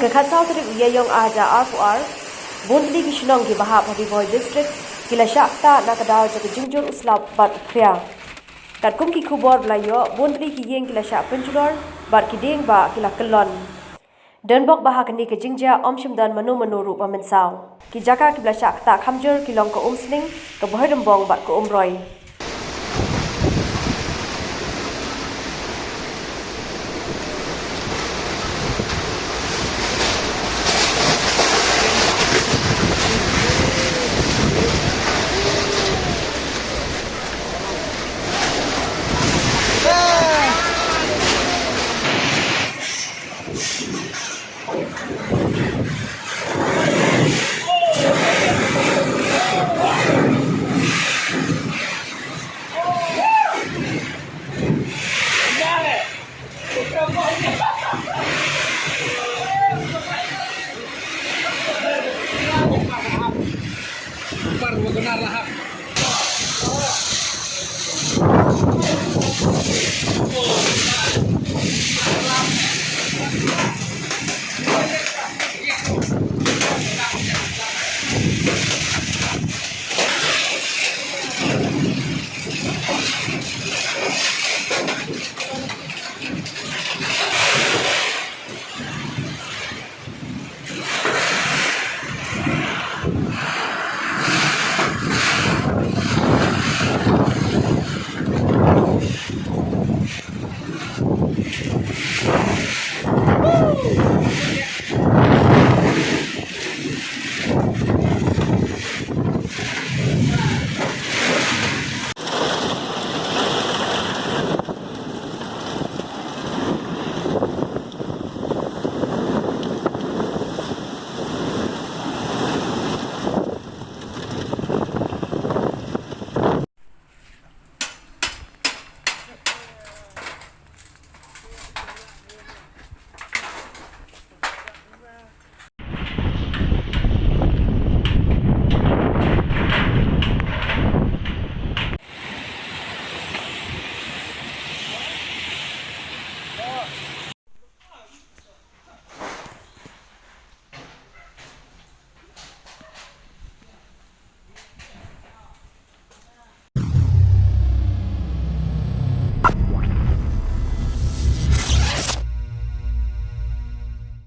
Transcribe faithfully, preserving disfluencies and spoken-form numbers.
Ka khatsaw tarik u Ïaïong ar hajar arphew ar, bun tylli ki shnong kiba hap ha Ri Bhoi District ki la shah ktah na ka daw jong ka jingjur u slap bad u phria. Katkum ki khubor ba la ïoh, bun tylli ki ïing ki la shah pynjulor bad ki dieng bah ki la kyllon. Donbok ba ha kane ka jingjia ym shym don mano mano ruh ba mynsaw. Ki jaka kiba la shah ktah kham jur ki long ka Umsning, ka Bhoirymbong bad ka Umroi. Par wa gnar lahap.